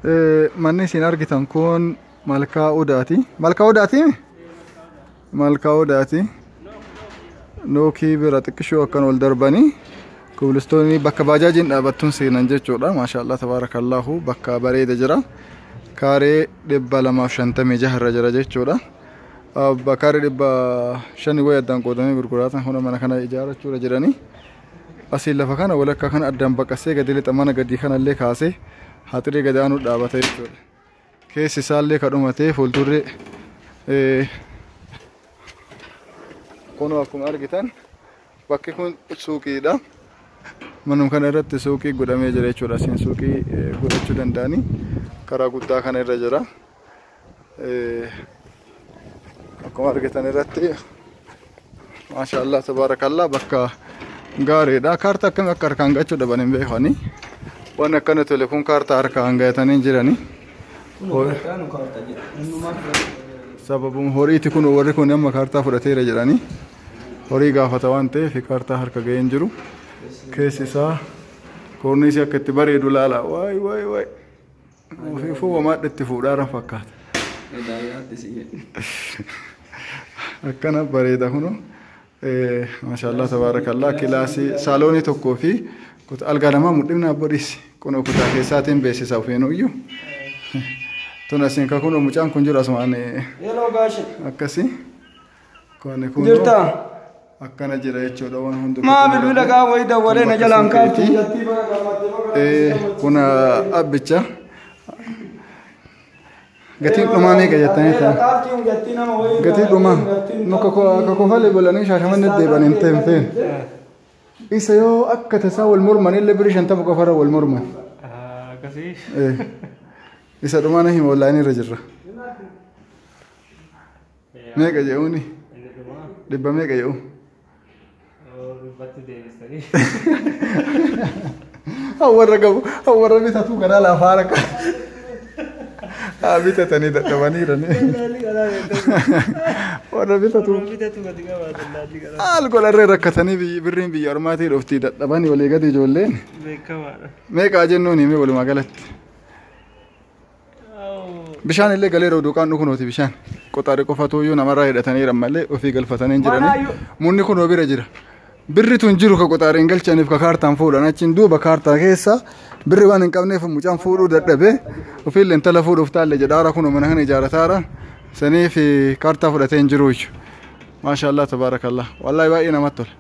Manni isin argitan kun Malkaa Odaati. Malkaa Odaati? Malkaa Odaati. Nookii bira xiqqishoo akkan ol darbanii kubilistoonni bakka baajaajiin dhaabattuun seenan jechuudha. Maashaallah tabaarakallaahu bakka bareeda jira. Kaaree 256 irra jira jechuudha. Kaaree 500 wayi addaan qoodamee gurguraatan hunda mana kana ijaarrachuudha jedhanii. Asiin lafa kana walakkaa kana addaan baqasee gadi lixa mana gadii kanallee kaasee haxirii gadi aanu dhaabata jechuudha. Keessi isaallee kadhumatee fuuldurri kunoo akkuma argitan bakki kun suuqiidha. Manuma kana irratti suuqii godhamee jira jechuudha. Asiin suuqii godhachuu danda'anii karaa guddaa kana irra jira. Akkuma argitan irratti maashaallah tabaarakallah bakka gaariidha. Kaartaa akkamii akka harkaan gahachuu dhaban hin beekani. Waan akkana tole kun kaartaa harkaan gahatanii jirani. Sababuma horiiti kun warri kun amma kaartaa fudhateera jedhanii horii gaafata waan ta'eef kaartaa harka gahee hin jiru. Keessi isaa koorniisii akka itti bareedu laala. Waay waay waay. Ofiifuu homaadha itti fuudhaara fakkaata. Akkana bareeda kunoo. Maashaallah tabaarakallah kilaasii saaloonii tokkoo fi algaa lamaa mudhimna abbodiis kunoo kutaa keessaatiin beeksisa ofiinuu iyyuu. Tun asiin ka kunoo mucaan kun jiru asumaan akkasii. Kun kunoo Jirta. akkana jira jechuudha waan hundi. Maa bilbila gaa wayii dawwalee na jalaan kaaftu. Kun abbicha. Gatiin dhumaa meeqa jettanii ta'a? Gatii dhumaa nu ka kofalee bolanii Shaashamannee deeban hin ta'in fe'in. Isa yoo akka tasaa wal morman illee birrii 50 qofarra wal morman. Akkasii. Isa dhumaa na hima wallaanii irra jirra. Meeqa jedhuuni? Inni dhumaa Dhibba meeqa jedhu? Dhibbatti deebistanii. Warra qabu warra bitatu garaa lafaa rakka. Haa bitatanii dadhabaniirani. Warra bitatu. Bitatu gadi qabaatan laalli garaa. Haal godharree rakkatanii birriin biyya ormaatii dhuftii dadhabanii walii gadi ijoolleen. Beekamaadha. Meeqaa jennuun himee walumaa galatti. Bishaan illee galeera duukaan dhukunooti bishaan. Qoxaari qofatu iyyuu namarraa hidhataniiran malee ofii galfatanii hin jirani. Munni kunoo bira jira. Birri tun jiru ka qoxaariin galchaniif ka kaartaan fuudhan achiin duuba kaartaa keessa birri waan hin qabneef mucaan fuudhuu dadhabee ofiillee intala fuudhuuf taalle jedhaara kunoo mana kana ijaarataara. Saniif kaartaa fudhatee hin jiru iyyuu. Maashaallah tabaarakallah. Wallaahi baay'ee namatti tola.